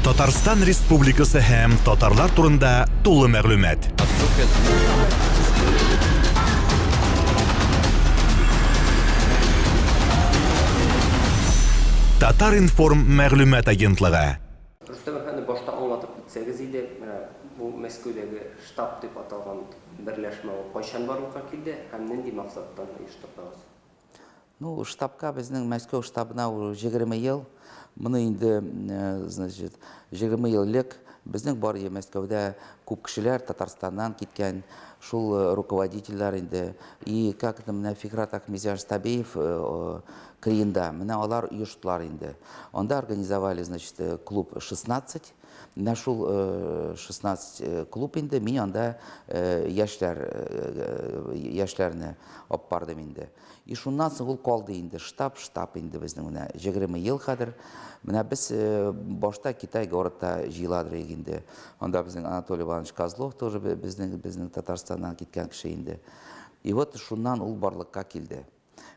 Татарстан Республикасы һәм татарлар турында тулы мәгълүмат. Татар-информ мәгълүмат агентлыгы. Рөстәм әфәнде, башта аңлатып китсәгез иде, менә бу Мәскәүдәге штаб дип аталган берләшмә ул кайчан барлыкка килде һәм нинди максаттан оештырдыгыз? Ну, штабка безнең Мәскәү штабына 20 ел. Моны инде, значит, 20 ел элек безнең бар Мәскәүдә күп кешеләр Татарстаннан киткән, шул руководительләр инде. И как это менә Фикрат Ахмедзянович Табеев Криенда, менә алар оештылар инде. Анда организовали, значит, клуб 16. Менә шул 16 клуб инде, мин анда яшьләр яшьләрне алып бардым инде. И шуннан соң ул калды инде, штаб, штаб инде безнең менә 20 ел хәзер. Менә без башта Китай городта җыеладыр идек инде. Анда безнең Анатолий Иванович Козлов тоже безнең безнең Татарстаннан киткән кеше инде. И вот шуннан ул барлыкка килде.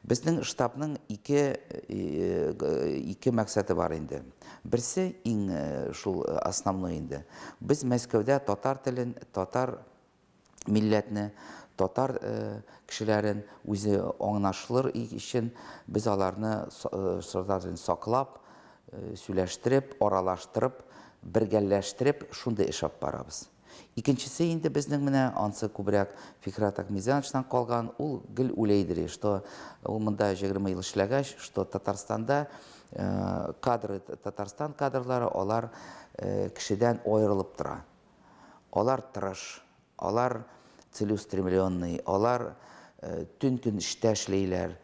Безнең штабның ике ике максаты бар инде. Берсе иң шул основной инде. Без Мәскәүдә татар телен, татар милләтне, татар кешеләрен үзе аңлашылыр өчен без аларны саклап, сөйләштереп, аралаштырып, бергәләштереп шундый эш алып барабыз. Икенчесе инде безнең менә ансы күбрәк Фикрат Ахмедзяновичтан калган, ул гел үләйдери, что ул монда 20 ел эшләгәч, что Татарстанда кадры, Татарстан кадрлары алар кешедән аерылып тора. Алар тырыш, алар целеустремленный, алар төн-көн эштә эшләйләр,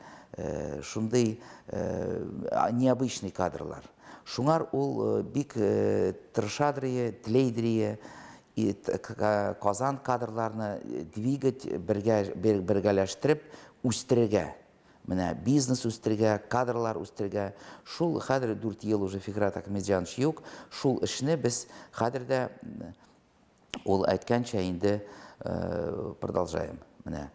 шундый необычный кадрлар. Шуңар ул бик тырышадырые, теләйдерие, Казан кадрларны двигать, бергә, бергәләштереп үстерергә. Менә бизнес үстерергә, кадрлар үстерергә. Шул хәзер 4 ел уже Фикрат Ахметзянович юк, шул эшне без хәзер дә Ул әйткәнчә инде продолжаем. Менә.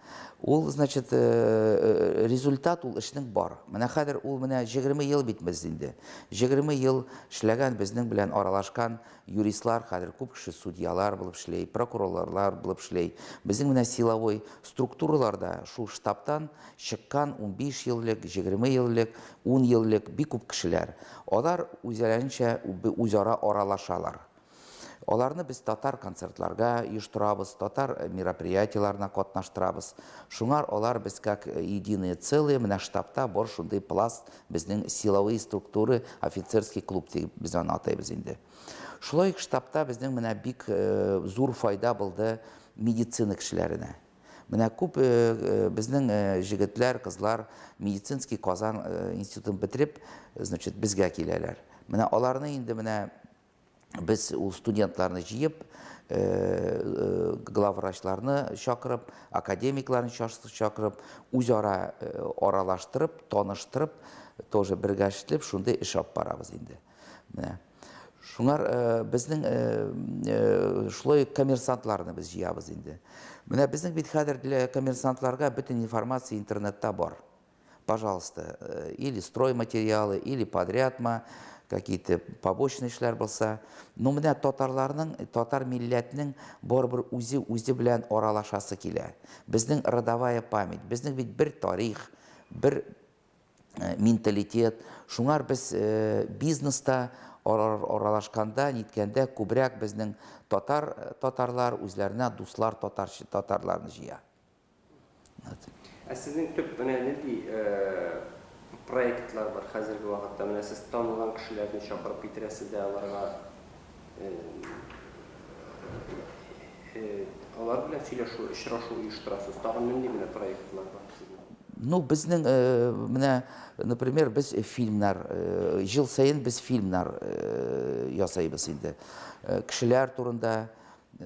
Ул, значит, результат ул эшнең бар. Менә хәзер ул менә 20 ел бит без инде. 20 ел эшләгән безнең белән аралашкан юристлар хәзер күп кеше судьялар булып эшли, прокурорлар булып эшли. Безнең менә силовой структураларда шул штабтан чыккан 15 ел элек, 20 ел элек, 10 ел элек бик күп кешеләр. Алар үзләренчә үзара аралашалар. Аларны без татар концертларга оештырабыз, татар мероприятиеларына катнаштырабыз. Шуңар алар без как единое целое, менә штабта бар шундый пласт, безнең силовые структуры, офицерский клуб дип без аны атыйбыз инде. Шулай ук штабта безнең менә бик зур файда булды медицина кешеләренә. Менә күп безнең җегетләр, кызлар медицинский Казан институтын бетереп, значит, безгә киләләр. Менә аларны инде менә Без ул студентларны җыеп, главврачларны чакырып, академикларны чакырып, үзара аралаштырып, таныштырып, тоже бергә эшләп, шундый эш алып барабыз инде. Менә. Шуңар безнең шулай коммерсантларны без җыябыз инде. Менә безнең бит хәзер для коммерсантларга бөтен информация интернетта бар. Пожалуйста, или стройматериалы, или подрядма, какие-то побочные эшләр булса. Но менә татарларның, татар милләтнең барыбер үзе үзе белән аралашасы килә. Безнең родовая память, безнең бит бер тарих, бер менталитет. Шуңар без бизнеста аралашканда, ниткәндә күбрәк безнең татар татарлар үзләренә дуслар татар татарларны җыя. Ә сезнең төп менә нинди проектлар бар хәзерге вакытта? Менә сез танылган кешеләрне чакырып китерәсез дә аларга алар белән сөйләшү, очрашу оештырасыз. Тагын нинди менә проектлар бар сезнең? Ну, безнең менә, например, без фильмнар, ел саен без фильмнар ясыйбыз инде. Кешеләр турында,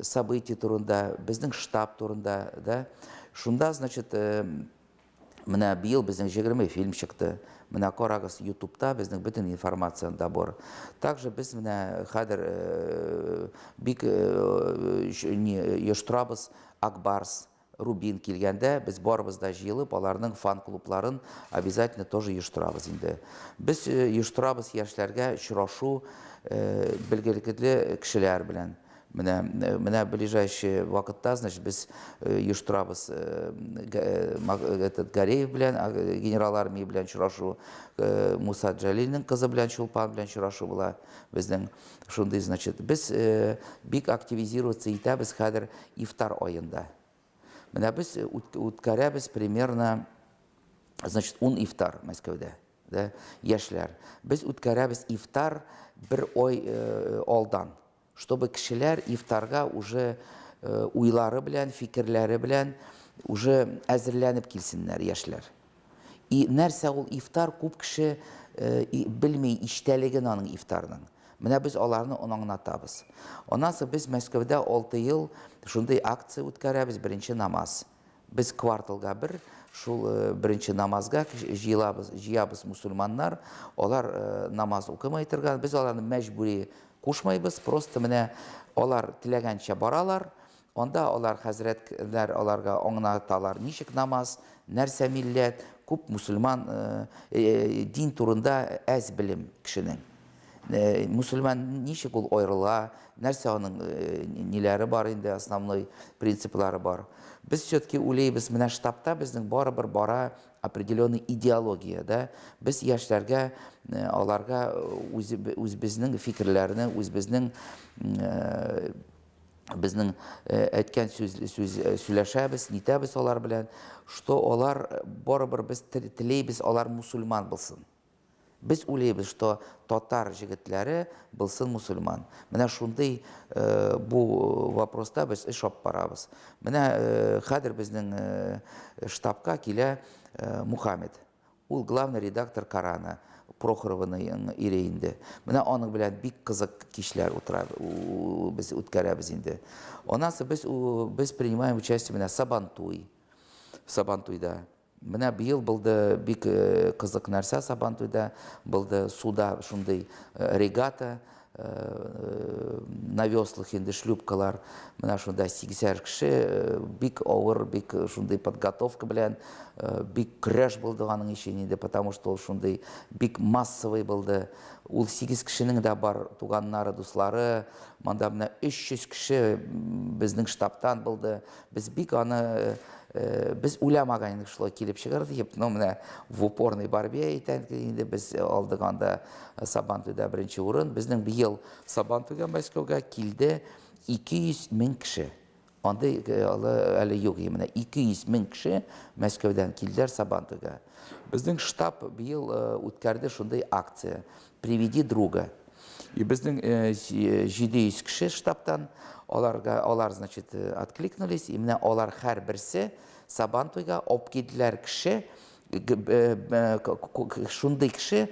событий турында, безнең штаб турында, да. Шунда, значит, менә быел безнең 20 фильм чыкты. Менә карагыз, YouTube'та безнең бөтен информация анда бар. Также без менә хәзер бик оештырабыз Акбарс. Рубин килгәндә без барыбыз да җыелып аларның фан-клубларын обязательно тоже оештырабыз инде. Без оештырабыз яшьләргә очрашу белгелекле кешеләр белән. Менә, менә ближайший вакытта, значит, без оештырабыз этот Гареев белән, генерал армии белән очрашу, Муса Джалильнең кызы белән Чулпан белән очрашу була безнең. Шундый, значит, без бик активизироваться итәбез хәзер ифтар аенда. Менә без үткәрәбез примерно, значит, 10 ифтар Мәскәүдә. Да, яшьләр. Без үткәрәбез ифтар бер ай алдан. Чтобы кешеләр ифтарга уже уйлары белән, фикерләре белән уже әзерләнеп килсеннәр яшьләр. И нәрсә ул ифтар, күп кеше белми иштәлеген аның ифтарның. Менә без аларны аңлатабыз. Аннан соң без Мәскәүдә 6 ел шундый акция үткәрәбез, беренче намаз. Без кварталга бер шул беренче намазга җыелабыз, җыябыз мусульманнар, алар намаз укымый торган, без аларны мәҗбүри кушмыйбыз, просто менә алар теләгәнчә баралар, анда алар хәзрәтләр аларга аңлаталар, ничек намаз, нәрсә милләт, күп мусульман дин турында әз белем кешенең. Мусульман ничек ул аерыла, нәрсә аның ниләре бар инде, основной принциплары бар. Без все-таки уйлыйбыз, менә штабта безнең барыбер бара определенный идеология, да. Без яшьләргә, аларга үзебезнең фикерләрне, үзебезнең безнең әйткән сүз, сүз сөйләшәбез, нитәбез алар белән, что алар барыбер без теләйбез, алар мусульман булсын. Без уйлыйбыз, что татар җегетләре булсын мусульман. Менә шундый бу вопроста без эш алып барабыз. Менә хәзер безнең штабка килә Мухаммед. Ул главный редактор Корана, Прохорованың ире инде. Менә аның белән бик кызык кичләр утыра, без үткәрәбез инде. Аннан соң без, без принимаем участие менә Сабантуй. Сабантуйда. Менә быел булды бик кызык нәрсә Сабантуйда, булды суда шундый регата, на веслах инде шлюпкалар. Менә шунда сигезәр кеше, бик авыр, бик шундый подготовка белән, бик көрәш булды аның өчен инде, потому что ул шундый бик массовый булды. Ул сигез кешенең дә бар туганнары, дуслары. Монда менә 300 кеше безнең штабтан булды. Без бик аны без уйламаган идек шулай килеп чыгар дип, но менә в упорной борьбе әйтәм инде без алдык анда Сабантуйда беренче урын. Безнең быел Сабантуйга Мәскәүгә килде 200 мең кеше. Андый алы әле юк, менә 200 мең кеше Мәскәүдән килделәр Сабантуйга. Безнең штаб быел үткәрде шундый акция «Приведи друга». И безнең 700 кеше штабтан, аларга, алар, значит, откликнулись, и менә алар һәрберсе Сабантуйга алып килделәр кеше, шундый кеше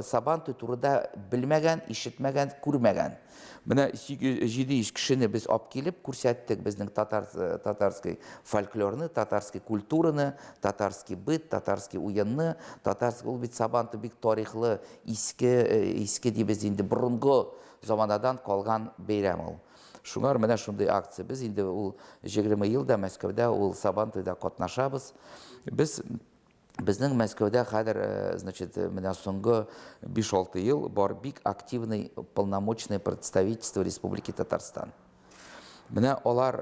Сабантуй турында белмәгән, ишетмәгән, күрмәгән. Менә 700 кешене без алып килеп күрсәттек безнең татар, татарский фольклорны, татарский культураны, татарский быт, татарский уенны, татарский, ул бит Сабантуй бик тарихлы, Иске, иске дибез инде, борынгы заманадан калган бәйрәм ул. Шуңар менә шундый акция. Без инде ул 20 ел да Мәскәүдә ул Сабантуйда катнашабыз. Без безнең Мәскәүдә хәзер, значит, менә соңгы 5-6 ел бар бик активный полномочное представительство Республики Татарстан. Менә алар,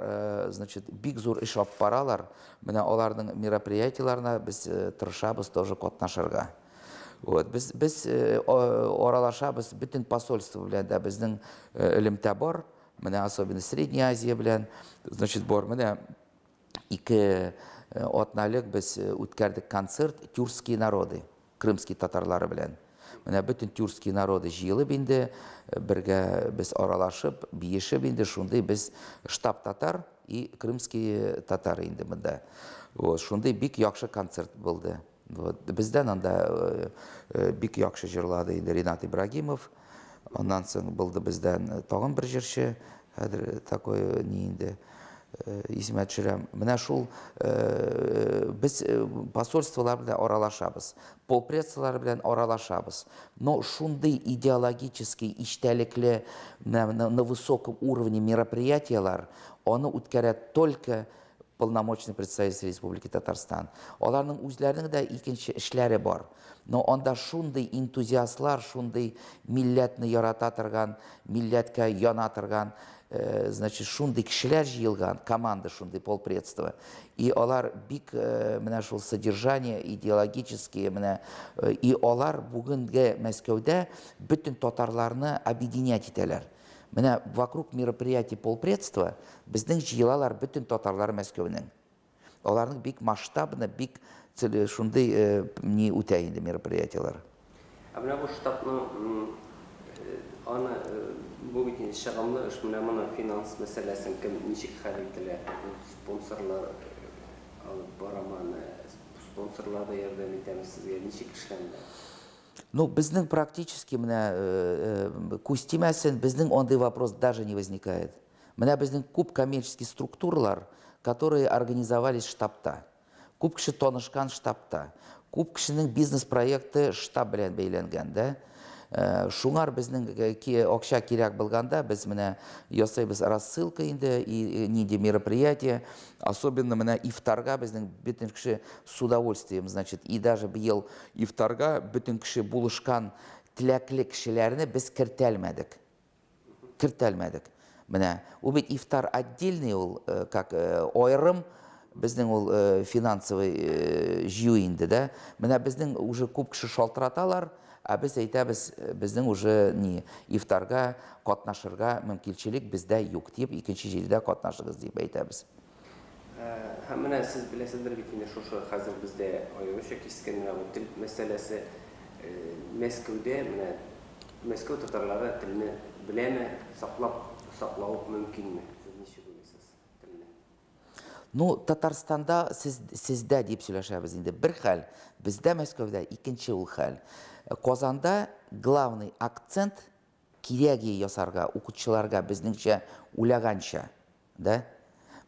значит, бик зур эш алып баралар. Менә аларның мероприятиеләренә без тырышабыз тоже катнашырга. Вот, без, без аралашабыз бөтен посольство белән дә безнең элемтә бар. Менә особенно Средняя Азия белән, значит, бар. Менә ике атна элек без үткәрдек концерт Тюркские народы, крымский татарлары белән. Менә бөтен тюркские народы җыелып инде, бергә без аралашып, биешеп инде шундый без штаб татар и крымские татары инде монда. Вот, шундый бик яхшы концерт булды. Вот. Бездән анда э, э, бик яхшы җырлады инде Ринат Ибрагимов. Аннан соң булды бездән э, тагын бер җырчы, хәзер такой ни инде исемә төшерәм. Менә шул без посольстволар белән аралашабыз, полпредстволар белән аралашабыз. Но шундый идеологический, иштәлекле на, на, на высоком уровне мероприятияләр аны үткәрә только. Полномочный представитель Республики Татарстан. Аларның үзләренең дә икенче эшләре бар. Но анда шундый энтузиастлар, шундый милләтне ярата торган, милләткә яна торган, э, значит, шундый кешеләр җыелган, команда шундый полпредство. И алар бик э, менә шул содержание идеологические менә э, и алар бүгенге Мәскәүдә бөтен татарларны объединять итәләр. Менә вокруг мероприятий полпредства безнең җыелалар бөтен татарлар Мәскәүнең. Аларның бик масштабны, бик шундый э, ни үтә инде мероприятиеләр. Ә менә бу штабның э, аны э, бу бит инде чыгымлы эш, менә моны финанс мәсьәләсен кем ничек хәл ителә? Бу спонсорлар алып барамы аны? Спонсорлар да ярдәм итәме сезгә? Ничек эшләнелә? Ну, безнең практически менә э, э, күз тимәсен, безнең андый вопрос даже не возникает. Менә безнең күп коммерческий структуралар, которые организовались штабта. Күп кеше танышкан штабта. Күп кешенең бизнес-проекты штаб белән бәйләнгән, да? Э, шуңар безнең акча кирәк булганда без менә ясыйбыз рассылка инде и нинди мероприятие, особенно менә ифтарга безнең бөтен кеше с удовольствием, значит, и даже быел Ифтарга бөтен кеше булышкан теләкле кешеләрне без кертәлмәдек. Кертәлмәдек. Менә ул бит ифтар отдельный ул, э, как э, аерым безнең ул э, финансовый җыю инде, да. Менә безнең уже күп кеше шалтыраталар, ә без әйтәбез, безнең уже ни ифтарга катнашырга мөмкинчелек бездә юк дип, икенче җирдә катнашыгыз дип әйтәбез. Һәм менә сез беләсездер бит инде шушы хәзер бездә аеруча кискен менә бу тел мәсьәләсе. Мәскәүдә менә Мәскәү татарлары телне беләме, саклап саклау мөмкинме? Сез ничек уйлыйсыз телне? Ну, Татарстанда сез, сездә дип сөйләшәбез инде бер хәл, бездә Мәскәүдә икенче ул хәл. Казанда главный акцент кирәге ясарга укучыларга безнеңчә уйлаганча. Да?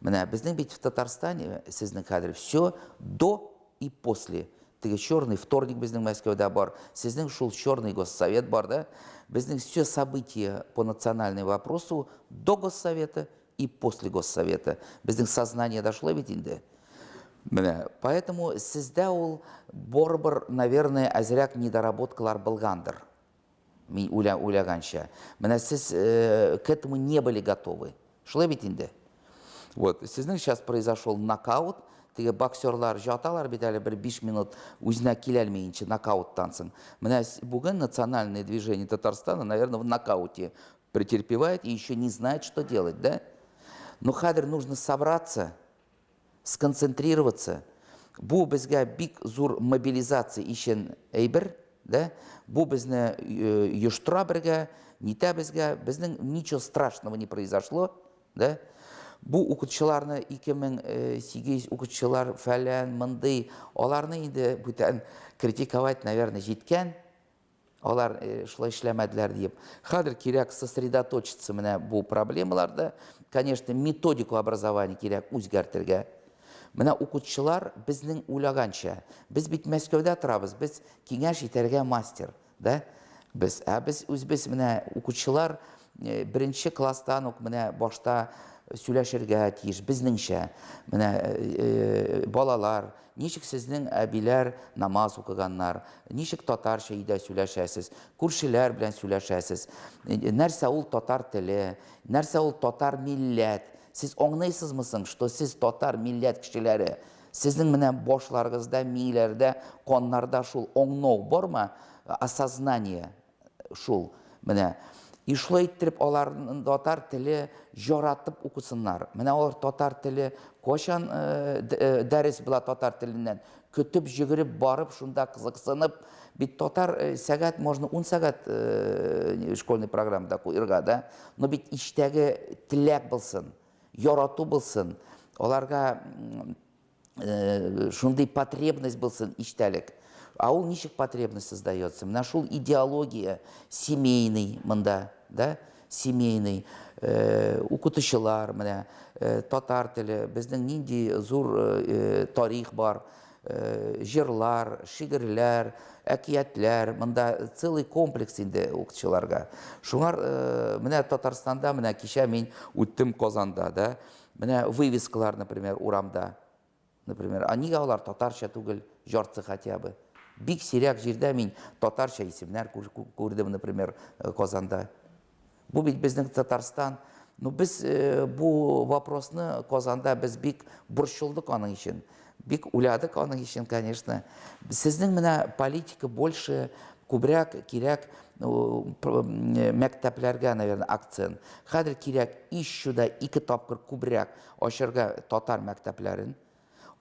Менә безнең бит в Татарстане, сезнең хәзер все до и после. Теге черный вторник безнең Мәскәүдә бар, сезнең шул черный госсовет бар, да? Безнең все события по национальному вопросу до госсовета и после госсовета. Безнең сознаниедә шулай бит инде. Менә, поэтому сездә ул барыбер, наверное, әзрәк недоработкалар булгандыр. Мин уйла, уйлаганча. Менә сез э, к этому не были готовы. Шулай бит инде. Вот, сезнең сейчас произошел нокаут. Теге боксерлар жаталар бит әле бер 5 минут үзенә киләлмәенчә нокауттан соң. Менә бүген национальное движение Татарстана, наверное, в нокауте претерпевает и еще не знает, что делать, да? Но хәзер нужно собраться, сконцентрироваться. Бу безгә бик зур мобилизация ишен әйбер, да? Бу безне оештыра бергә, нитә безгә, безнең ничего страшного не произошло, да? Бу укытучыларны 2800 укытучылар фәлән, мондый, аларны инде бүтән критиковать, наверное, җиткән. Алар э, шулай эшләмәделәр диеп. Хәзер кирәк сосредоточиться менә бу проблемаларда. Конечно, методику образования кирәк үзгәртергә. Менә укытучылар безнең уйлаганча, без бит Мәскәүдә торабыз, без киңәш итәргә мастер, да? Без, ә без үзебез менә укытучылар э, беренче класстан ук менә башта сөйләшергә тиеш безнеңчә. Менә э, балалар, Ничек сезнең әбиләр намаз укыганнар, ничек татарча өйдә сөйләшәсез, күршеләр белән сөйләшәсез, нәрсә ул татар теле, нәрсә ул татар милләт, сез аңлыйсызмы соң, что сез татар милләт кешеләре, сезнең менә башларыгызда, миләрдә, каннарда шул аңлау бармы, осознание? Шул. Менә. И шулай иттереп алар татар теле яратып укысыннар. Менә алар татар теле кайчан э, э, дәрес була татар теленнән көтеп йөгереп барып шунда кызыксынып бит татар э, сәгать можно 10 сәгать школьный программада куерга да но бит иштәге теләк булсын ярату булсын аларга Э, шундый потребность булсын иштәлек. А ул ничек потребность создается? Менә шул идеология семейный монда, да? Семейный э, укытучылар, менә э, татар теле, безнең нинди зур э, тарих бар, э, җырлар, шигырьләр, әкиятләр, монда целый комплекс инде укытучыларга. Шуңар э, менә Татарстанда, менә кичә мин үттем Казанда, да? Менә вывескалар, например, урамда. Например, а нигә алар татарча түгел, җартысы хотя бы. Бик сирәк җирдә мин татарча исемнәр күрдем, например, Казанда. Бу бит безнең Татарстан. Ну, без бу вопросны Казанда без бик борчылдык аның өчен. Бик уйладык аның өчен, конечно. Сезнең менә политика больше күбрәк кирәк мәктәпләргә, наверное, акцент. Хәзер кирәк еще да ике тапкыр күбрәк ачарга татар мәктәпләрен,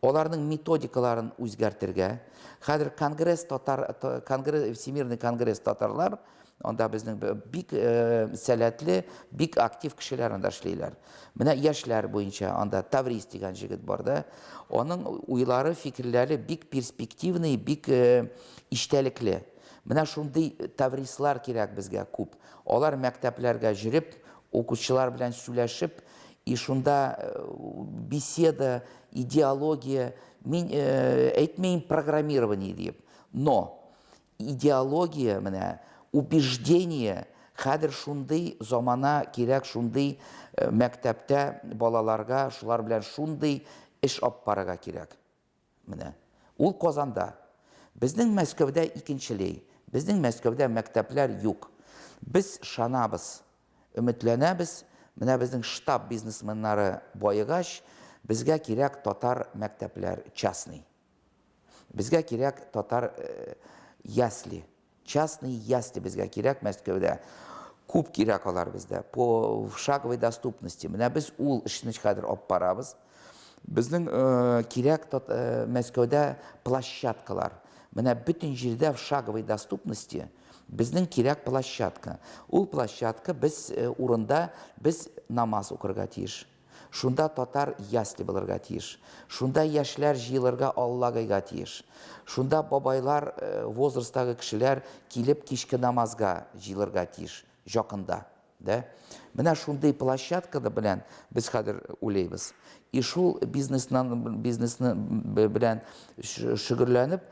аларның методикаларын үзгәртергә. Хәзер конгресс татар, конгресс, Всемирный конгресс татарлар, анда безнең бик сәләтле, бик актив кешеләр анда эшлиләр. Менә яшьләр буенча анда Таврис дигән җегет бар да, аның уйлары, фикерләре бик перспективный, бик иштәлекле. Менә шундый Таврислар кирәк безгә күп. Алар мәктәпләргә җөреп, укучылар белән сөйләшеп, И шунда беседа, идеология, мин әйтмәйм программирование диеп, но идеология менә, убеждение, хәзер шундый замана кирәк, шундый мәктәптә балаларга шулар белән шундый эш алып барырга кирәк. Менә. Ул Казанда. Безнең Мәскәүдә икенчелей. Безнең Мәскәүдә мәктәпләр юк. Без шанабыз, өметләнәбез, менә безнең штаб бизнесменнары баегач, безгә кирәк татар мәктәпләр частный. Безгә кирәк татар ясли. Частный ясли безгә кирәк Мәскәүдә. Күп кирәк алар бездә. По шаговой доступности. Менә без ул эшне хәзер алып барабыз. Безнең кирәк Мәскәүдә площадкалар. Менә бөтен җирдә в шаговой доступности безнең кирәк площадка. Ул площадка без урында без намаз укырга тиеш. Шунда татар ясли булырга тиеш. Шунда яшьләр җыелырга Аллагайга тиеш. Шунда бабайлар, возрасттагы кешеләр килеп кичке намазга җыелырга тиеш, җакында, да. Менә шундый площадкада белән без хәзер уйлыйбыз. И шул бизнеснан, бизнесны белән шөгерләнеп,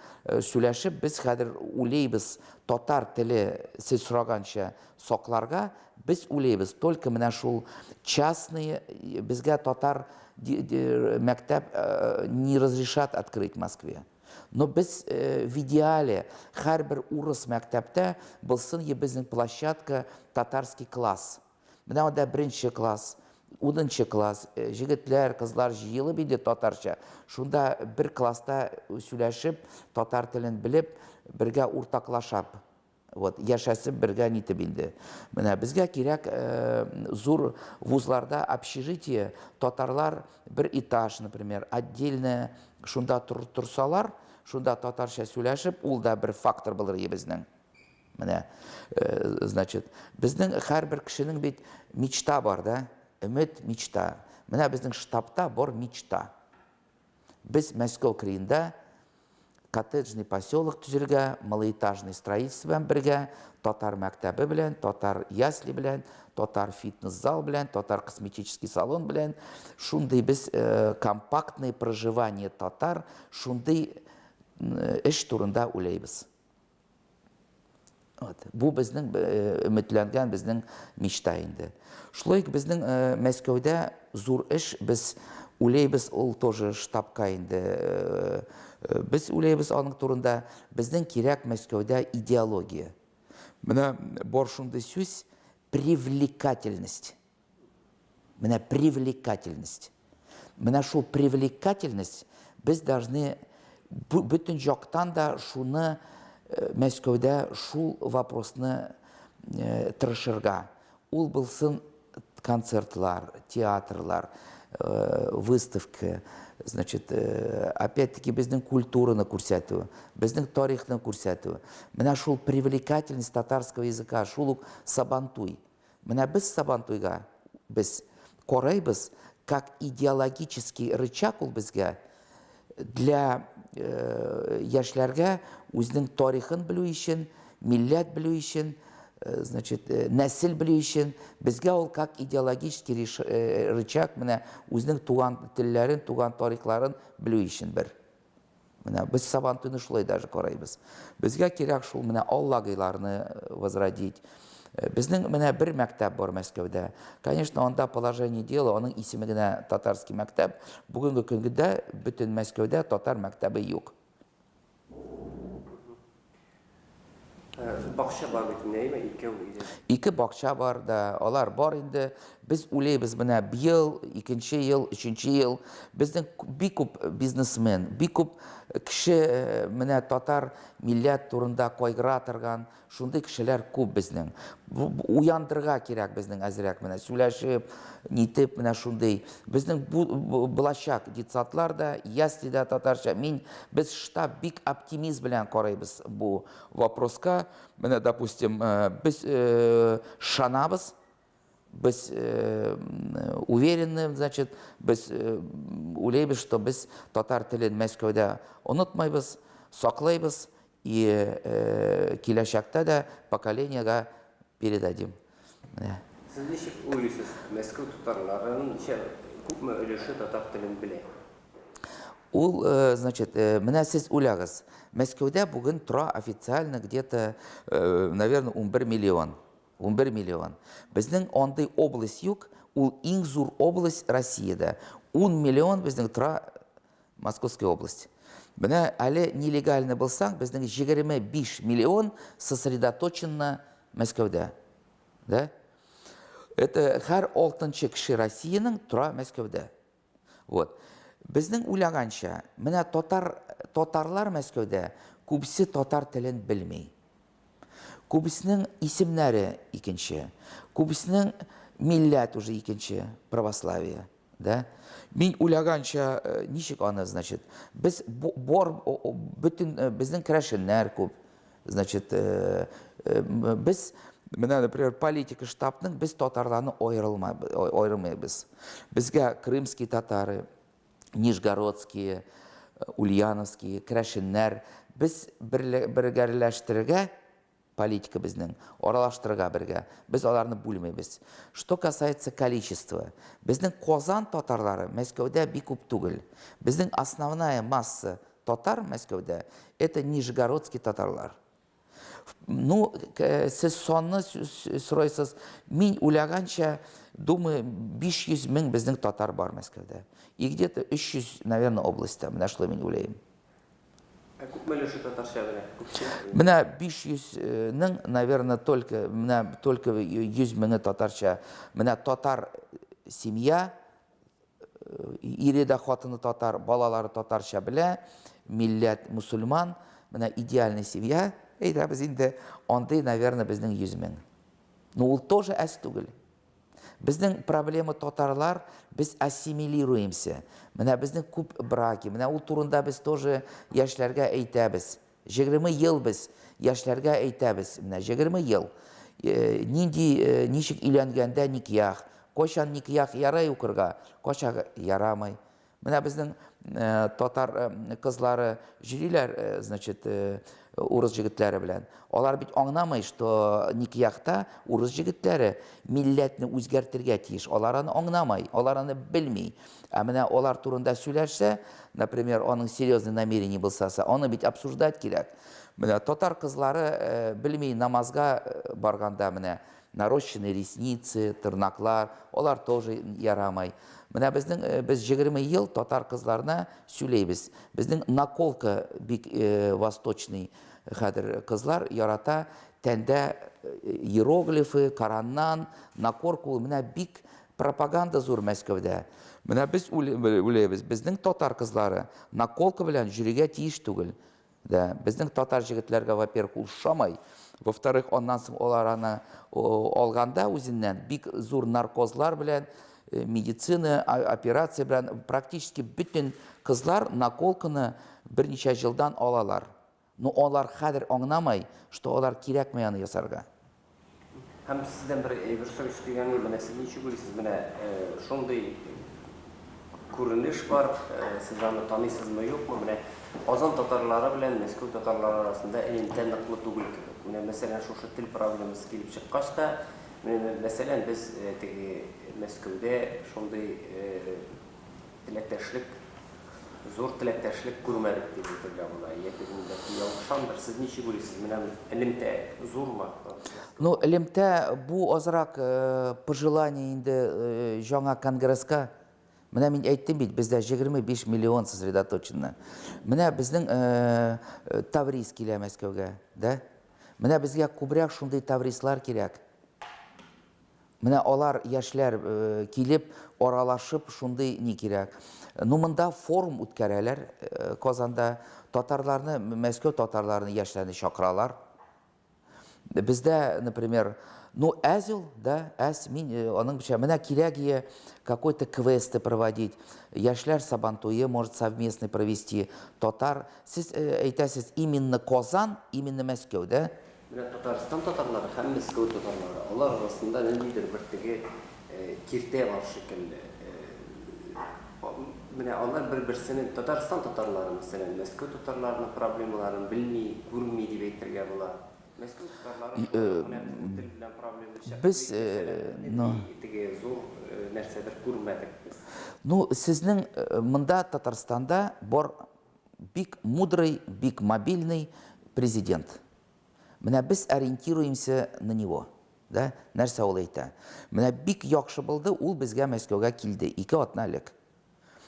сөйләшеп, без хәзер уйлыйбыз татар теле сез сораганча сакларга, Без уйлыйбыз, только менә шул частные, безгә татар мәктәп не разрешат открыть в Москве. Но без в идеале һәрбер урыс мәктәптә булсын е безнең площадка татарский класс. Менә анда беренче класс, унынчы класс, җегетләр, кызлар җыелып инде татарча. Шунда бер класста сөйләшеп, татар телен белеп, бергә уртаклашап. Вот, яшәсен бергә нитеп инде. Менә безгә кирәк зур вузларда общежитие, татарлар бер этаж, например, отдельно шунда торсалар, шунда татарча сөйләшеп, ул да бер фактор булыр иде безнең. Менә, значит, безнең һәрбер кешенең бит мечта бар да, өмет, мечта. Менә безнең штабта бар мечта. Без Мәскәү кырыенда коттеджный поселок төзергә, малоэтажный строительство белән бергә, татар мәктәбе белән, татар ясли белән, татар фитнес-зал белән, татар косметический салон белән, шундый без компактный проживание татар, шундый эш турында уйлыйбыз. Вот. Бу безнең өметләнгән безнең мечта инде. Шулай ук безнең Мәскәүдә зур эш, без уйлыйбыз, ул тоже штабка инде. Без уйлыйбыз аның турында. Безнең кирәк Мәскәүдә идеология. Менә бар шундый сүз привлекательность. Менә привлекательность. Менә шул привлекательность без должны бөтен жактан да шуны Мәскәүдә шул вопросны тырышырга. Ул булсын концертлар, театрлар, выставка, значит, опять-таки безнең культураны күрсәтү, безнең тарихны күрсәтү. Менә шул привлекательность татарского языка, шул ук Сабантуй. Менә без Сабантуйга без карыйбыз, как идеологический рычаг ул безгә для яшьләргә үзенең тарихын белү өчен, милләт белү өчен, значит, нәсел белү өчен безгә ул как идеологический рычаг менә үзенең туган телләрен, туган тарихларын белү өчен бер. Менә без Сабантуйны шулай даже карыйбыз. Безгә кирәк шул менә аллагыйларны возродить. Безнең менә бер мәктәп бар Мәскәүдә. Конечно, анда положение дела, аның исеме генә татарский мәктәп. Бүгенге көндә бөтен Мәскәүдә татар мәктәбе юк. Бакча бар бит инде, әйеме? Икәү иде. Ике бакча бар да, алар бар инде. Без уйлыйбыз, менә быел, икенче ел, өченче ел безнең бик күп бизнесмен, бик күп кеше менә татар милләт турында кайгыра торган, Шундый кешеләр күп безнең. Уяндырырга кирәк безнең әзрәк менә сөйләшеп, нитеп менә шундый. Безнең бу булачак детсадлар да, ясли дә татарча. Мин без штаб бик оптимист белән карыйбыз бу вопроска. Менә, допустим, без ышанабыз, без уверены, значит, без уйлыйбыз, что без татар телен Мәскәүдә онытмыйбыз, саклыйбыз И киләчәктә дә поколениегә передадим. Менә. Сез ничек уйлыйсыз, Мәскәү татарларының ничә, күпме өлеше татар телен белә? Ул, значит, менә сез уйлагыз, Мәскәүдә бүген тора официально где-то, наверное, 11 миллион. 11 миллион. Безнең андый область юк, ул иң зур область Россиядә. 10 миллион безнең тора Московская область. Менә әле нелегальный булсаң, безнең 25 миллион сосредоточенно Мәскәүдә. Да? Это һәр алтынчы кеше Россиянең тора Мәскәүдә. Вот. Безнең уйлаганча, менә татар татарлар Мәскәүдә күбесе татар телен белми. Күбесенең исемнәре икенче. Күбесенең милләт уже икенче, православие. Да? Мин уйлаганча, э, ничек аны, значит, без бор, бөтен э, безнең керәшеннәр күп. Значит, э, без менә, например, политика штабның без татарларны аерылма, аермыйбыз. Безгә крымские татары, нижегородские, ульяновские, керәшеннәр без бергәләштерергә Политика безнең, аралаштырырга бергә. Без аларны бүлмибез. Что касается количества. Безнең Казан татарлары Мәскәүдә бик күп түгел. Безнең основная масса татар Мәскәүдә, это нижегородский татарлар. Ну, сез санны сорайсыз. Мин уйлаганча, думаю, 500 мең безнең татар бар Мәскәүдә. И где-то 300, наверное, областьта. Менә шулай мин уйлыйм. Ә күпме өлеше татарча белә? Күпчелек. Менә 500 нең, наверное, только, менә только 100 меңе татарча. Менә татар семья, ире дә хатыны татар, балалары татарча белә, милләт мусульман, менә идеальный семья, әйтәбез инде, андый, наверное, безнең 100 мең. Но ул тоже әз түгел. Безнең проблема татарлар, без ассимилируемся. Менә безнең күп браки, менә ул турында без тоже яшьләргә әйтәбез. 20 ел без яшьләргә әйтәбез, менә 20 ел. Э, нинди, э, ничек өйләнгәндә никях, кайчан никях ярай укырга, кайчан ярамый. Менә безнең э, татар э, кызлары йөриләр, э, значит, урыс җегетләре белән. Алар бит аңламый, что никяхта урыс җегетләре милләтне үзгәртергә тиеш. Алар аны аңламый, алар аны белми. Ә менә алар турында сөйләшсә, например, аның серьезный намерение булса, аны бит обсуждать кирәк. Менә татар кызлары белми намазга барганда менә нарощенные ресницы, тырнаклар, алар тоже ярамый. Менә безнең э, без 20 ел татар кызларына сөйләйбез. Безнең наколка бик э, восточный хәзер кызлар ярата тәндә э, иероглифы, Кораннан, накорка ул менә бик пропаганда зур Мәскәүдә. Менә без үләбез, безнең татар кызлары наколка белән йөрергә тиеш түгел. Да, безнең татар җегетләргә, во-первых, ул шамай. Во-вторых, аннан соң алар аны алганда үзеннән бик зур наркозлар белән, э, медицина операция белән практически бөтен кызлар наколканы берничә елдан алалар. Но алар хәзер аңламай, что алар кирәкми аны ясарга. Һәм сездән бер әйбер сорыйсы килгән иде, менә сез ничек уйлыйсыз, менә шундый күренеш бар, сез аны таныйсызмы, юкмы, менә Казан татарлары белән Мәскәү татарлары арасында элемтә ныклы түгел кебек. Менә, мәсәлән, шушы тел проблемасы килеп чыккач та, менә, мәсәлән, без теге Мәскәүдә шундый теләктәшлек. зур теләктәшлек күрмәдек дип әйтергә була. Яки мин бәлки ялгышамдыр. Сез ничек уйлыйсыз, менә элемтә зурмы? Ну, элемтә бу азрак пожелание инде җаңа конгресска. Менә мин әйттем бит, бездә 25 миллион сосредоточено. Менә безнең Таврис килә Мәскәүгә, да? Менә безгә күбрәк шундый Таврислар кирәк. Менә алар, яшьләр килеп, аралашып, шундый ни кирәк. Ну, монда форум үткәрәләр Казанда. Татарларны, Мәскәү татарларны, яшьләрне чакыралар. Бездә, например, ну, әз ул, да, әз, мин аның белән, менә кирәк ие какой-то квесты проводить, яшьләр сабантуе, может, совместный провести, татар, сез әйтәсез, именно Казан, именно Мәскәү, да? Менә Татарстан татарлары һәм Мәскәү татарлары, алар арасында ниндидер бер теге киртә бар шикелле. Менә алар бер-берсенең, Татарстан татарлары, мәсәлән, Мәскәү татарларының проблемаларын белми, күрми дип әйтергә була. Мәскәү татарлары шулай ук менә безнең тел белән проблема чыкты Без, дип, мәсәлән, ну. нинди теге зур нәрсәдер күрмәдек без. Ну, сезнең монда Татарстанда бар бик мудрый, бик мобильный президент. Менә без ориентируемся на него. Да? Нәрсә ул әйтә? Менә бик яхшы булды, ул безгә Мәскәүгә килде ике атна элек.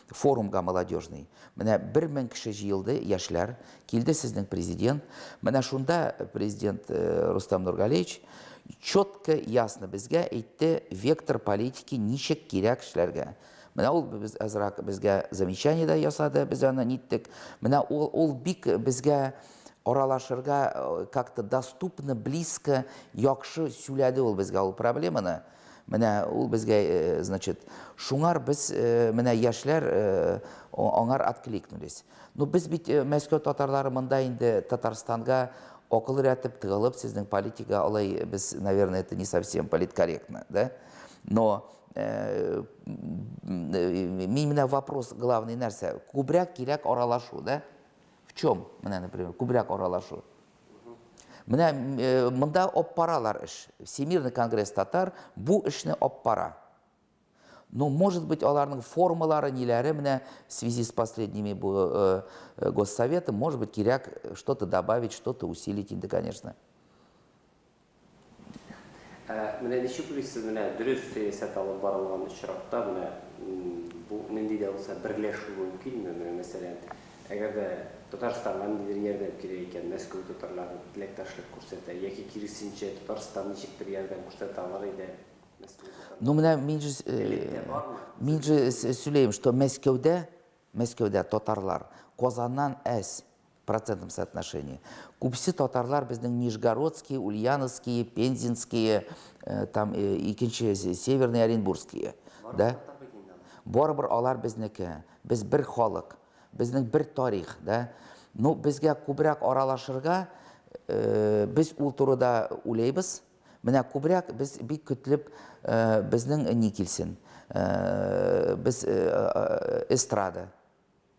Форумга молодежный. Менә 1000 кеше җыелды, яшьләр. Килде сезнең президент. Менә шунда президент э, Рустам Нургалиевич четко, ясно безгә әйтте вектор политики ничек кирәк эшләргә. Менә ул без азрак безгә замечание дә ясады, без аны ниттек. Менә ул, ул бик безгә аралашырга э, как-то доступно, близко, яхшы сөйләде ул безгә ул проблеманы. Менә ул безгә, э, значит, шуңар без э, менә яшьләр аңар откликнулись. Ну без бит Мәскәү татарлары монда инде Татарстанга акыл өйрәтеп, тыгылып сезнең политика алай без, наверное, это не совсем политкорректно, да? Но мин менә вопрос главный нәрсә, күбрәк кирәк аралашу, да? В чем, менә, например, күбрәк аралашу? Менә э, монда аппаралар эш. Всемирный конгресс татар бу эшне аппара. Но, может быть, аларның формалары, ниләре менә в связи с последними бу, э, э, госсоветом, может быть, кирәк что-то добавить, что-то усилить инде, конечно. Ә менә ничек уйлыйсыз, менә дөрес сәясәт алып барылган очракта, менә бу нинди дә булса берләшү мөмкинме? Менә мәсәлән, әгәр дә Татарстанга ниндидер ярдәм кирәк икән, Мәскәү татарлары теләктәшлек күрсәтә, яки киресенчә, Татарстан ничектер ярдәм күрсәтә алыр иде Мәскәү татарларына. Ну менә мин же, Элемтә бармы? мин же сөйләем, что Мәскәүдә, Мәскәүдә татарлар Казаннан әз. процентном соотношении. Күбесе татарлар безнең Нижегородские, Ульяновские, Пензенские, э, там э, икенче Северный Оренбургские. Да? Барыбер алар безнеке. Без бер халык. Безнең бер тарих, да? Ну, безгә күбрәк аралашырга, э, без ул турыда уйлыйбыз. Менә күбрәк без бик көтлеп э, безнең ни килсен. Э, без э, эстрада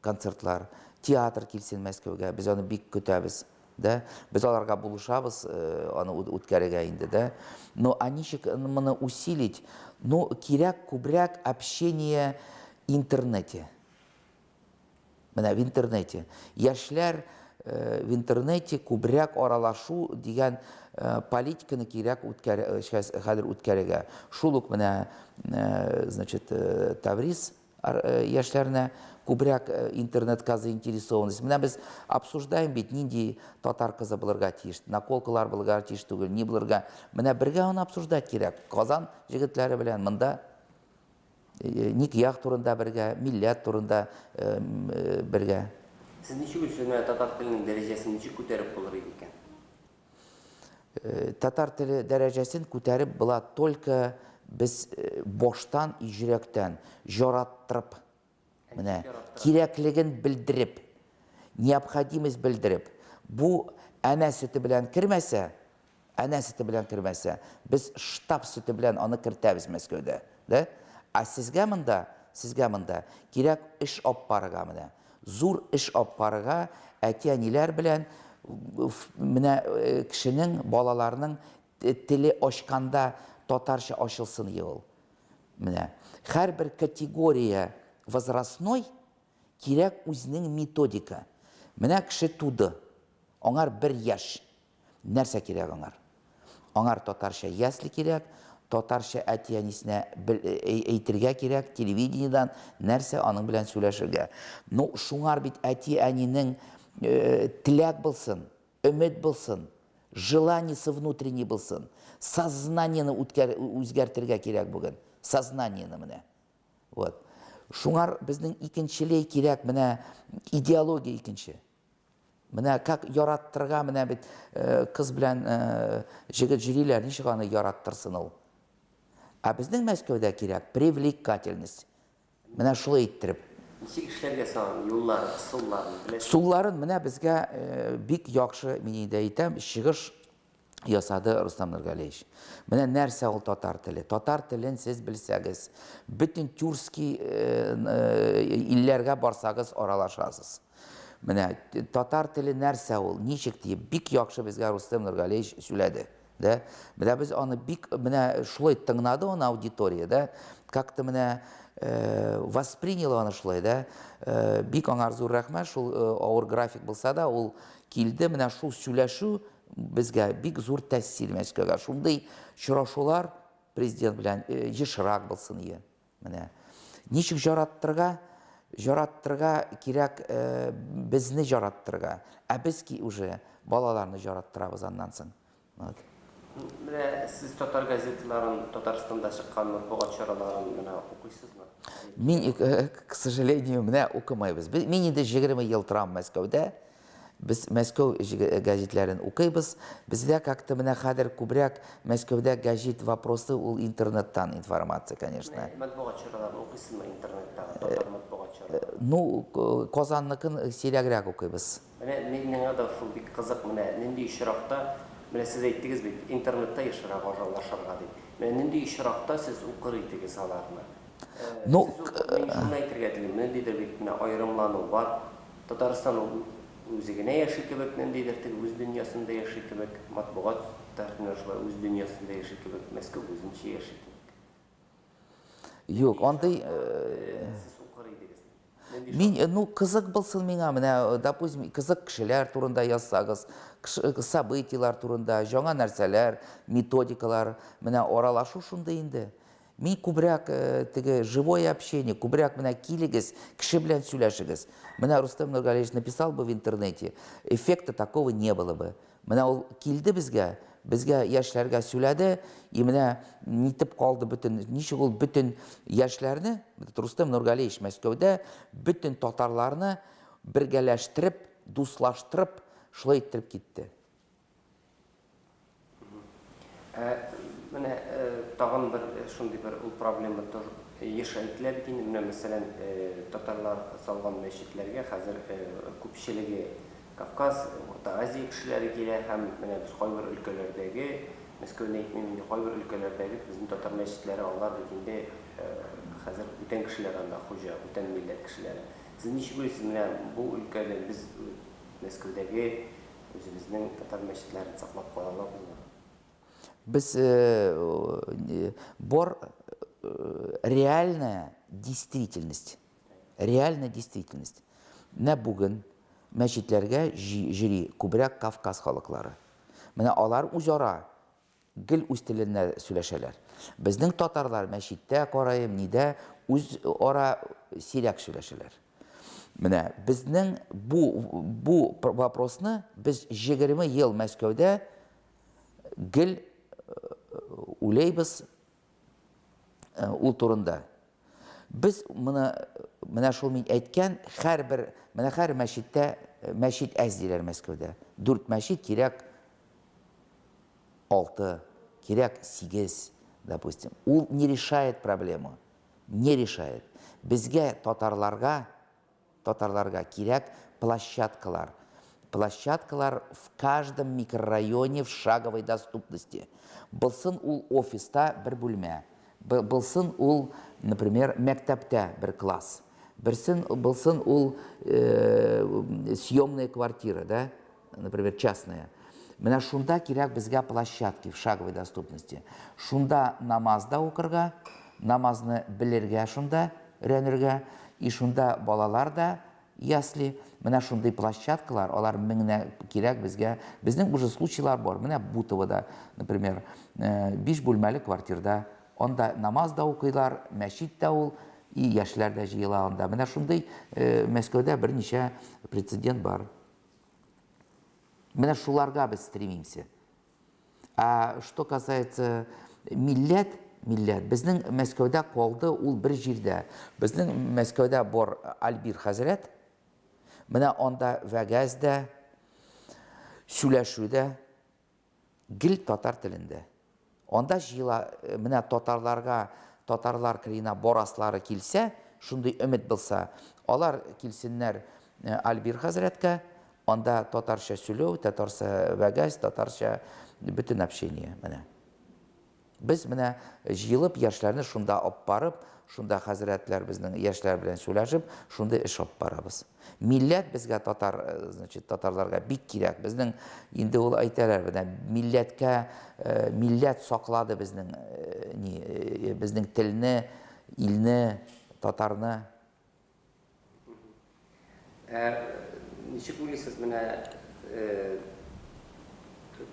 концертлар, театр килсен Мәскәүгә, без аны бик көтәбез, да. Без аларга булышабыз э, аны үткәрергә инде, да. Но а ничек моны усилить? Ну, кирәк күбрәк общение интернете. Менә в интернете. Яшьләр э, в интернете күбрәк аралашу дигән э, политиканы кирәк үткәр, хәзер үткәрергә. Шул ук менә, значит, Таврис яшьләренә күбрәк интернетка заинтересованность. Менә без обсуждаем бит, нинди татар кызы булырга тиеш, наколкалар булырга тиеш түгел, ни булырга. Менә бергә аны обсуждать кирәк. Казан җегетләре белән монда никях турында бергә, милләт турында бергә. Сез ничек уйлыйсыз, менә татар теленең дәрәҗәсен ничек күтәреп булыр иде икән? Татар теле дәрәҗәсен күтәреп була только без баштан и җөрәктән җараттырып, менә кирәклеген белдереп, необходимость белдереп. Бу әнә сөте белән кермәсә, әнә сөте белән кермәсә, без штаб сөте белән аны кертәбез Мәскәүдә, да? Ә сезгә монда, сезгә монда кирәк эш алып барырга менә. Зур эш алып барырга әти-әниләр белән менә кешенең, балаларның теле ачканда татарча ачылсын ел. Менә һәрбер категория возрастной. Кирәк үзенең методика. Менә кеше туды. Аңар бер яшь. Нәрсә кирәк аңар? Аңар татарча ясли кирәк, татарча әти-әнисенә әйтергә кирәк, телевидениедән нәрсә аның белән сөйләшергә. Ну, шуңар бит әти-әнинең теләк булсын, өмет булсын, желаниесе внутренний булсын. Сознаниене үзгәртергә кирәк бүген. Сознаниене менә. Вот. Шуңар безнең икенчелей кирәк менә идеология икенче. Менә как яраттырга, менә бит э, кыз белән э, җегет җөриләр, ничек аны яраттырсын ул? Ә безнең Мәскәүдә кирәк привлекательность. Менә шулай иттереп. Ничек эшләргә соң юлларын, ысулларын беләсезме? Сулларын менә безгә э, бик яхшы, мин инде әйтәм, чыгыш ясады Рустам Нургалиевич. Менә нәрсә ул татар теле? Татар телен сез белсәгез, бөтен тюркский э, э, илләргә барсагыз аралашасыз. Менә татар теле нәрсә ул, ничек диеп, бик яхшы безгә Рустам Нургалиевич сөйләде. Да? Менә без аны бик менә шулай тыңнады аны аудитория, да? Как-то менә э, восприняла аны шулай, да? Э, бик аңар зур рәхмәт, шул э, авыр график булса да, ул килде, менә шул сөйләшү Безгә бик зур тәэсир Мәскәүгә. Шундый очрашулар президент белән э, ешрак булсын ие. Менә. Ничек жараттырга? Жараттырга кирәк э, безне жараттырга. Ә без ки уже балаларны жараттырабыз аннан соң. Вот. Менә сез татар газеталарын, Татарстанда чыккан матбугат чараларын менә укыйсызмы? Мин, э, к сожалению, менә укымайбыз. Мин инде 20 ел торам Мәскәүдә. Без Мәскәү гәҗитләрен укыйбыз. Бездә как-то менә хәзер күбрәк Мәскәүдә гәҗит вопросы ул интернеттан информация, конечно. Матбугат чараларын укыйсызмы интернеттагы, татар матбугат чараларын? Ну, Казанныкын сирәгрәк укыйбыз. Менә миңа да шул бик кызык, менә нинди очракта, менә сез әйттегез бит, интернетта ешрак аралашырга дип. Менә нинди очракта сез укыр идегез аларны? Ну, Сез укып, мин шуны әйтергә телим, ниндидер бит менә аерымлану бар. Татарстан ул үзе генә яши кебек, ниндидер теге үз дөньясында яши кебек, матбугат та менә шулай үз дөньясында яши кебек, Мәскәү үзенчә яши кебек. Юк, андый Сез укыр идегез. Нинди Мин, ну, кызык булсын миңа, менә, допустим, кызык кешеләр турында язсагыз, событиелар турында, яңа нәрсәләр, методикалар, менә аралашу шундый инде. Мин күбрәк теге живое общение, күбрәк менә килегез, кеше белән сөйләшегез. Менә Рустем Нургалиевич написал бы в интернете, эффекта такого не было бы. Менә ул килде безгә, безгә яшьләргә сөйләде, и менә нитеп калды бөтен, ничек ул бөтен яшьләрне, Рустем Нургалиевич Мәскәүдә бөтен татарларны бергәләштереп, дуслаштырып, шулай иттереп китте. Ә менә тагын бер шундый бер ул проблема тоже еш әйтелә бит инде. Менә мәсәлән, татарлар салган мәчетләргә хәзер күпчелеге Кавказ, Урта Азия кешеләре килә һәм менә без кайбер өлкәләрдәге, Мәскәүне әйтмим инде, кайбер өлкәләрдәге безнең татар мәчетләре алар бит инде хәзер бүтән кешеләр анда хуҗа, бүтән милләт кешеләре. Сез ничек уйлыйсыз, менә бу өлкәдә без Мәскәүдәге Үзебезнең татар мәчетләрен саклап кала алабызмы? Без бар реальная действительность. Реальная действительность. Менә бүген мәчетләргә җөри күбрәк Кавказ халыклары. Менә алар үзара Гел үз телендә сөйләшәләр. Безнең татарлар мәчеттә караем, нидә үз ара сирәк сөйләшәләр. Менә безнең бу бу вопросны без 20 ел Мәскәүдә гел уйлыйбыз ул турында. Без моны менә шул мин әйткән һәрбер менә һәр мәчеттә мәчет әз диләр Мәскәүдә. Дүрт мәчет кирәк 6, кирәк 8, допустим. Ул не решает проблему. Не решает. Безгә татарларга, татарларга кирәк площадкалар. Площадкалар в каждом микрорайоне в шаговой доступности. Булсын ул офиста бер бүлмә. Булсын ул, например, мәктәптә бер класс. Берсен булсын ул э, съемная квартира, да? например, частная. Менә шунда кирәк безгә площадки в шаговой доступности. Шунда намаз да укырга, намазны белергә шунда, өйрәнергә, и шунда балалар да ясли, менә шундый площадкалар, алар меңнә кирәк безгә. Безнең уже случайлар бар. Менә Бутовода, например, 5 бүлмәле квартирда, анда намаз да укыйлар, мәчет тә ул, и яшьләр дә җыела анда. Менә шундый Мәскәүдә берничә прецедент бар. Менә шуларга без стремимся. А что касается милләт, милләт, безнең Мәскәүдә калды ул бер җирдә. Безнең Мәскәүдә бар Альбир хәзрәт. Менә анда вәгазь дә, сөйләшү дә гел татар телендә. Анда җыела, менә татарларга, татарлар кырыена бараслары килсә, шундый өмет булса, алар килсеннәр Альбир хәзрәткә, анда татарча сөйләү, татарча вәгазь, татарча бөтен общение менә. Без менә җыелып яшьләрне шунда алып барып, шунда хәзрәтләр безнең яшьләр белән сөйләшеп, шундый эш алып барабыз. Милләт безгә татар, значит, татарларга бик кирәк. Безнең инде ул әйтәләр, менә милләткә, милләт саклады безнең ни, безнең телне, илне, татарны. Ә ничек уйлыйсыз, менә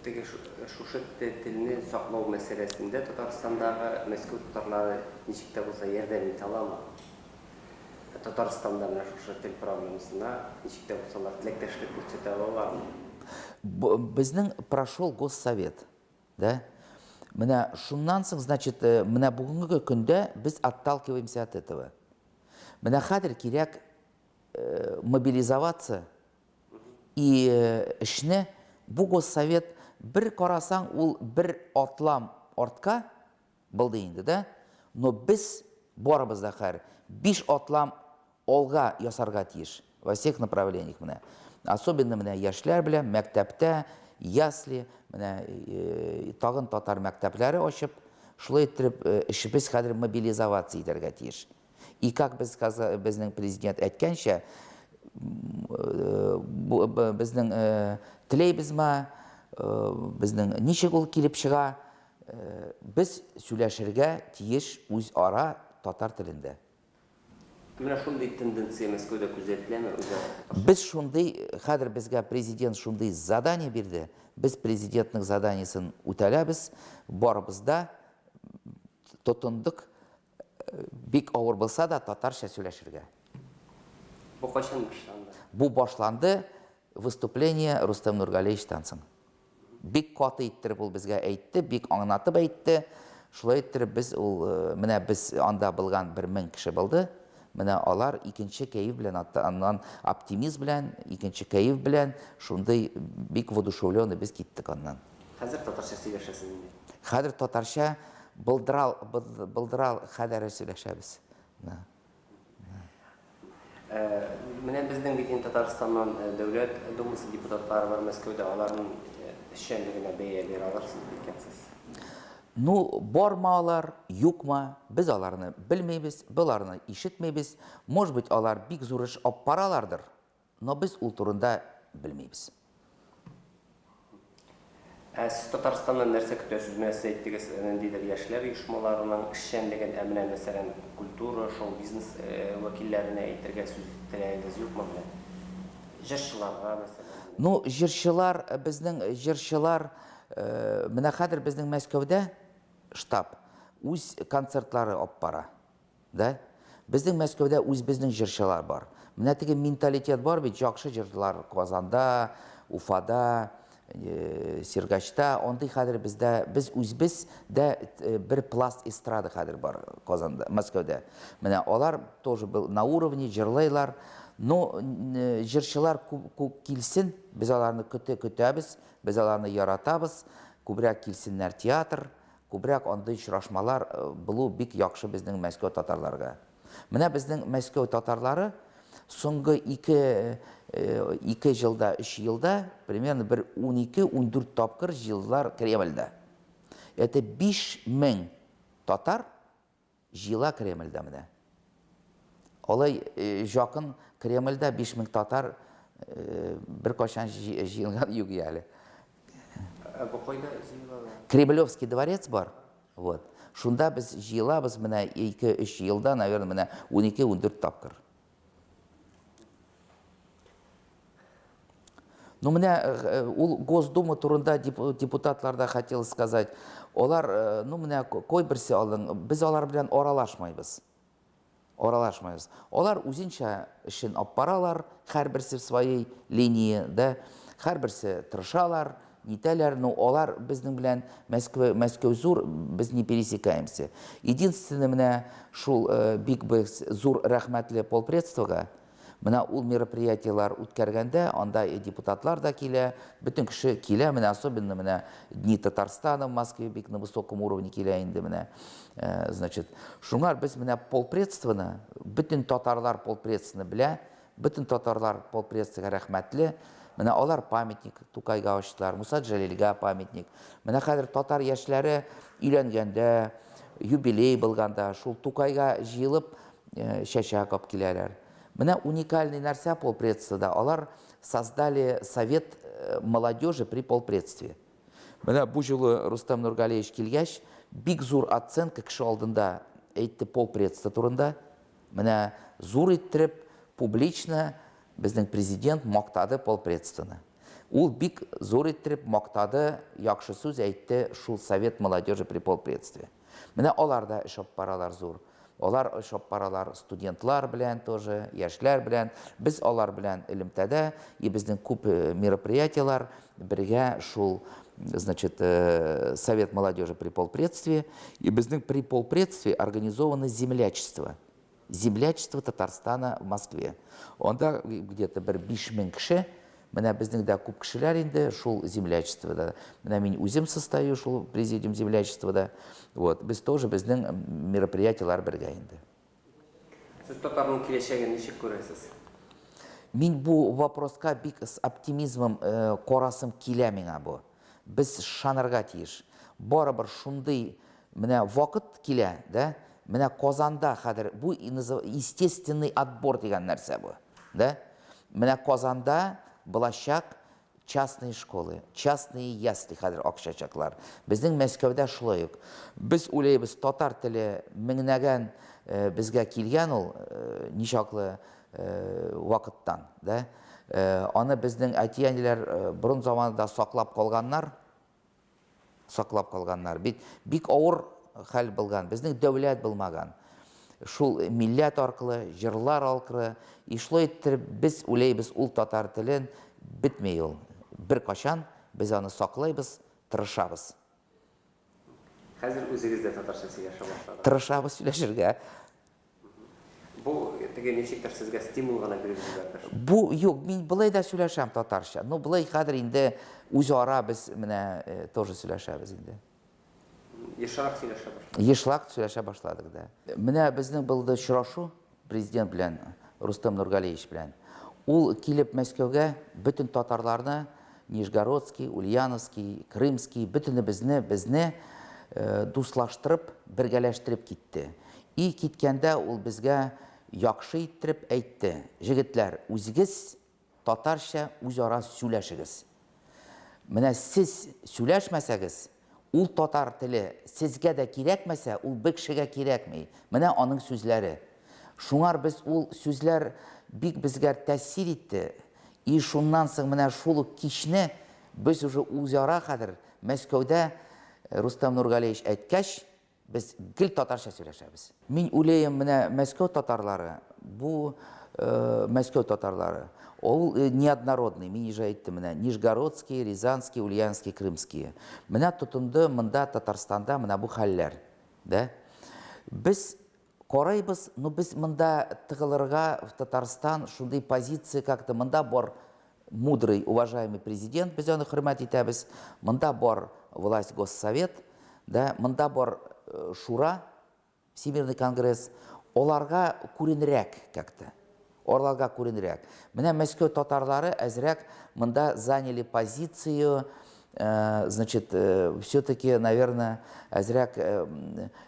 теге шушы телне саклау мәсьәләсендә Татарстандагы Мәскәү татарлары ничек тә булса ярдәм итә аламы? Татарстанда менә шушы тел проблемасына ничек тә булса алар теләктәшлек күрсәтә алалармы? Безнең прошел госсовет, да? Менә шуннан соң, значит, менә бүгенге көндә без отталкиваемся от этого. Менә хәзер кирәк мобилизоваться и эшне бу госсовет бер карасаң ул бер атлам артка булды инде да, но без барыбыз да хәер биш атлам алга ясарга тиеш во всех направлениях менә. Особенно менә яшьләр белән мәктәптә, ясли, менә тагын татар мәктәпләре ачып, шулай иттереп эшебез хәзер мобилизоваться итәргә тиеш. И как без безнең президент әйткәнчә, безнең теләйбезме, безнең ничек ул килеп чыга, без сөйләшергә тиеш үзара татар телендә. Менә шундый тенденция Мәскәүдә күзәтеләме үзара? Без шундый, хәзер безгә президент шундый задание бирде, без президентның заданиесен үтәләбез, барыбыз да тотындык, бик авыр булса да татарча сөйләшергә. Бу кайчан башланды? Бу башланды выступление Рустам Нургалиевичтан соң. Бик каты иттереп ул безгә әйтте, бик аңлатып әйтте. Шулай иттереп без ул, менә без анда булган 1000 кеше булды. Менә алар икенче кәеф белән, аннан оптимизм белән, икенче кәеф белән, шундый бик воодушевленный без киттек аннан. Хәзер татарча сөйләшәсез инде? Хәзер татарча булдыра, булдыра кадәре сөйләшәбез. Да. Менә безнең бит инде Татарстаннан Дәүләт Думасы депутатлары бар Мәскәүдә, аларның эшчәнлегенә бәя бирә алырсыз микән сез? Ну, бармы алар, юкмы, без аларны белмибез, без аларны ишетмибез. Может быть, алар бик зур эш алып баралардыр, Но без ул турында белмибез. Ә сез Татарстаннан нәрсә көтәсез? Менә сез әйттегез, ниндидер яшьләр оешмаларының эшчәнлеген, ә менә, мәсәлән, культура, шоу-бизнес вәкилләренә әйтергә сүз теләгегез юкмы менә? Җырчыларга, мәсәлән. Ну, җырчылар, безнең җырчылар, менә хәзер безнең Мәскәүдә штаб үз концертлары алып бара. Да? Безнең Мәскәүдә үзбезнең җырчылар бар. Менә теге менталитет бар бит, яхшы җырчылар Казанда, Уфада, э, Сергачта, андый хәзер бездә, без үзбез дә э, бер пласт эстрада хәзер бар Казанда, Мәскәүдә. Менә алар тоже был на уровне җырлыйлар. Но э, җырчылар күп, күп килсен, без аларны көтә көтәбез, без аларны яратабыз. Күбрәк килсеннәр театр, Күбрәк андый очрашмалар булу бик яхшы безнең Мәскәү татарларга. Менә безнең Мәскәү татарлары соңгы ике, ике җылда, өч елда примерно бер 12-14 тапкыр җыелдылар Кремльдә. Это 5000 татар җыела Кремльдә менә. Алай җакын Кремльдә 5000 татар беркайчан җыелган юк әле. Ә бу кайда җыелалар? Кремлевский дворец бар. Вот. Шунда без җыелабыз менә 2-3 елда, наверное, менә 12-14 тапкыр. Ну, менә ул Госдума турында депутатлар да хотел сказать. Алар, ну, менә кайберсе алың, без алар белән аралашмайбыз. Аралашмайбыз. Алар үзенчә эшен алып баралар, һәрберсе в своей линии, да, һәрберсе тырышалар, нитәләр, но алар безнең белән Мәскәү, Мәскәү зур, без не пересекаемся. Единственное, менә шул бик без зур рәхмәтле полпредствога, Менә ул мероприятиеләр үткәргәндә, анда и депутатлар да килә, бөтен кеше килә, менә особенно менә Дни Татарстана в Москве бик на высоком уровне килә инде менә. Значит, шуңар без менә полпредствоны, бөтен татарлар полпредствоны белә, бөтен татарлар полпредствога рәхмәтле. Менә алар памятник Тукайга ачтылар, Муса Җәлилгә памятник. Менә хәзер татар яшьләре өйләнгәндә, юбилей булганда, шул Тукайга җыелып, чәчәк алып киләләр. Менә уникальный нәрсә полпредствода, алар создали совет молодежи при полпредстве. Менә бу җылы Рустам Нургалиевич килгәч, бик зур оценка кеше алдында әйтте полпредство турында. Менә зур иттереп, публично безнең президент мактады полпредствоны. Ул бик зур иттереп мактады, яхшы сүз әйтте шул совет молодежи при полпредстве. Менә алар да эш алып баралар зур. Алар эш алып баралар студентлар белән тоже, яшьләр белән. Без алар белән элемтәдә, и безнең күп мероприятиелар бергә шул, значит, Совет молодежи при полпредстве, и безнең при полпредстве организовано землячество. Землячество Татарстана в Москве. Анда где-то бер 5000 кеше, менә безнең дә күп кешеләр инде шул землячествода. Менә мин үзем состою шул президиум землячествода. Вот, без тоже безнең мероприятиеләр бергә инде. Сез татарның киләчәген ничек күрәсез? Мин бу вопроска бик с оптимизмом карасым килә миңа бу. Без ышанырга тиеш. Барыбер шундый менә вакыт килә, да? Менә Казанда хәзер бу естественный отбор дигән нәрсә бу, да? Менә Казанда булачак частные школы, частные ясли хәзер акчачаклар. Безнең Мәскәүдә шулай ук. Без уйлыйбыз, татар теле меңнәгән безгә килгән ул ничаклы вакыттан, да? Аны безнең әти-әниләр борын заманында саклап калганнар, саклап калганнар. Бит бик авыр хәл булган, безнең дәүләт булмаган. Шул милләт аркылы, җырлар аркылы, и шулай иттереп без уйлыйбыз, ул татар телен бетми ул. Беркайчан без аны саклыйбыз, тырышабыз. Хәзер үзегез дә татарча сөйләшә башладыгыз. Тырышабыз сөйләшергә. Бу теге ничектер сезгә стимул гына биреп җибәрде. Бу юк, мин болай да сөйләшәм татарча. Ну, болай хәзер инде үзара без менә тоже сөйләшәбез инде. Ешрак сөйләшә башладык. Ешрак сөйләшә башладык, да. Менә безнең булды очрашу президент белән, Рустам Нургалиевич белән. Ул килеп Мәскәүгә бөтен татарларны, Нижегородский, Ульяновский, Крымский, бөтенебезне, безне дуслаштырып, бергәләштереп китте. И киткәндә ул безгә яхшы иттереп әйтте, Җегетләр, үзегез татарча үзара сүләшегез. Менә сез сүләшмәсәгез, ул татар теле сезгә дә кирәкмәсә, ул бер кешегә кирәкми. Менә аның сүзләре. Шуңар без ул сүзләр бик безгә тәэсир итте. И шуннан соң менә шул ук кичне без уже үзара хәзер Мәскәүдә Рустам Нургалиевич әйткәч, без гел татарча сөйләшәбез. Мин уйлыйм, менә Мәскәү татарлары, бу Мәскәү татарлары, ул неоднородный, мин уже әйттем менә, Нижегородский, Рязанский, Ульяновский, Крымские. Менә тотынды монда Татарстанда менә бу хәлләр, да? Без карыйбыз, ну без монда тыгылырга в Татарстан шундый позиция как-то монда бар мудрый, уважаемый президент, без аны хөрмәт итәбез. Монда бар власть Госсовет, да, монда бар Шура, Всемирный конгресс, аларга күренрәк как-то. Аларга күренрәк. Менә Мәскәү татарлары әзрәк монда заняли позицию, значит, все-таки, наверное, әзрәк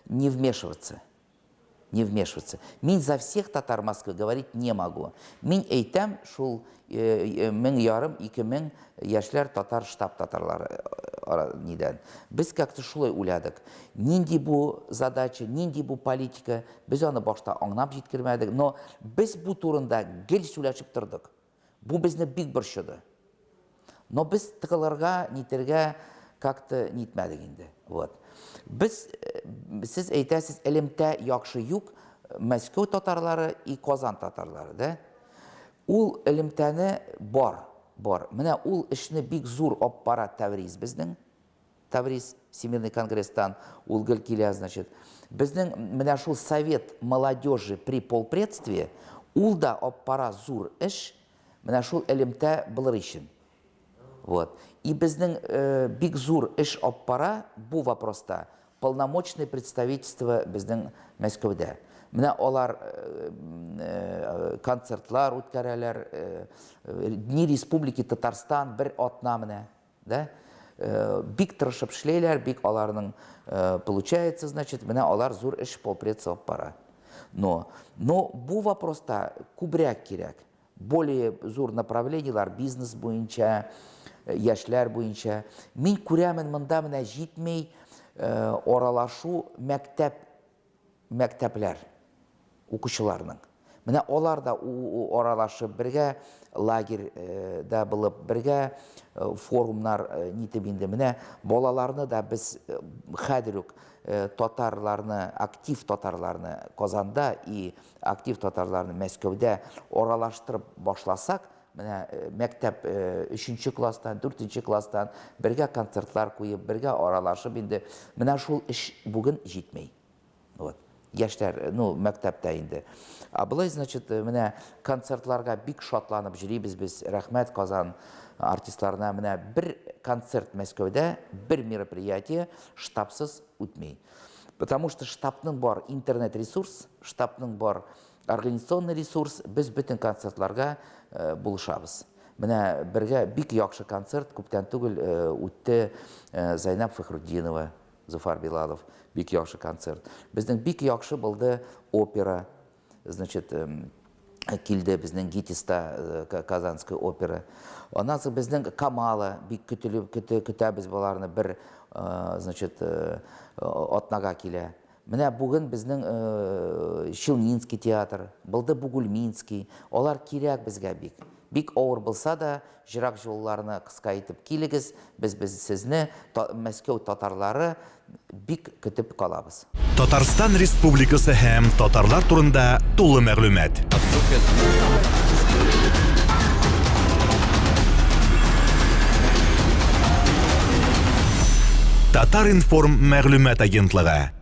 не вмешиваться. Не вмешиваться. Мин за всех татар Москвы говорить не могу. Мин әйтәм, шул 1500, 2000 яшьләр татар штаб татарлары нидән. Без как-то шулай уйладык. Нинди бу задача, нинди бу политика, без аны башта аңлап җиткермәдек, но без бу турында гел сөйләшеп тордык. Бу безне бик борчыды. Но без тыгылырга, нитергә как-то нитмәдек инде. Вот. Без, э, сез әйтәсез, элемтә яхшы юк, Мәскәү татарлары и Казан татарлары, да? Ул элемтәне бар, бар. Менә ул эшне бик зур аппарат Тәвриз безнең. Таврис Всемирный конгресстан ул гел килә, значит. Безнең менә шул Совет молодежи при полпредстве, ул да аппара зур эш, менә шул элемтә булыр өчен. Вот. И безнең э, бик зур эш аппара бу вопроста полномочный представительство безнең Мәскәүдә. Менә алар э, э, концертлар үткәрәләр, э, Дни Республики Татарстан бер атна менә. Да? Э, бик тырышып эшләйләр, бик аларның э, получается, значит, менә алар зур эш полпредство алып бара. Но, но бу вопроста күбрәк кирәк. Более зур направлениелар бизнес буенча, э, яшьләр буенча. Мин күрәмен, монда менә җитми аралашу мәктәп мәктәпләр укучыларның. Менә алар да аралашып, бергә лагерьда булып, бергә форумнар нитеп инде. Менә балаларны да без хәзер үк татарларны, актив татарларны Казанда и актив татарларны Мәскәүдә аралаштырып башласак, менә мәктәп өченче класстан, дүртенче класстан бергә концертлар куеп, бергә аралашып инде, менә шул эш бүген җитми. Вот. Яшьләр, ну, мәктәптә инде. А болай, значит, менә концертларга бик шатланып йөрибез без. Рәхмәт Казан артистларына. Менә бер концерт Мәскәүдә, бер мероприятие штабсыз үтми. Потому что штабның бар интернет-ресурс, штабның бар Организационный ресурс, без бөтен концертларга булышабыз. Менә бергә бик яхшы концерт күптән түгел үтте Зайнаб Фәхрутдинова, Зуфар Билалов, бик яхшы концерт. Безнең бик яхшы булды опера, значит, килде безнең ГИТИСта Казанская опера. Аннан соң безнең Камала бик көтелеп көтәбез боларны бер, значит, атнага килә. Менә бүген безнең Челнинский театр, булды Бугульминский, алар кирәк безгә бик. Бик авыр булса да, җырак җулларны кыска итеп килегез, без без сезне, Мәскәү татарлары, бик көтеп калабыз. Татарстан Республикасы һәм татарлар турында тулы мәгълүмат. Татар-информ мәгълүмат агентлыгы.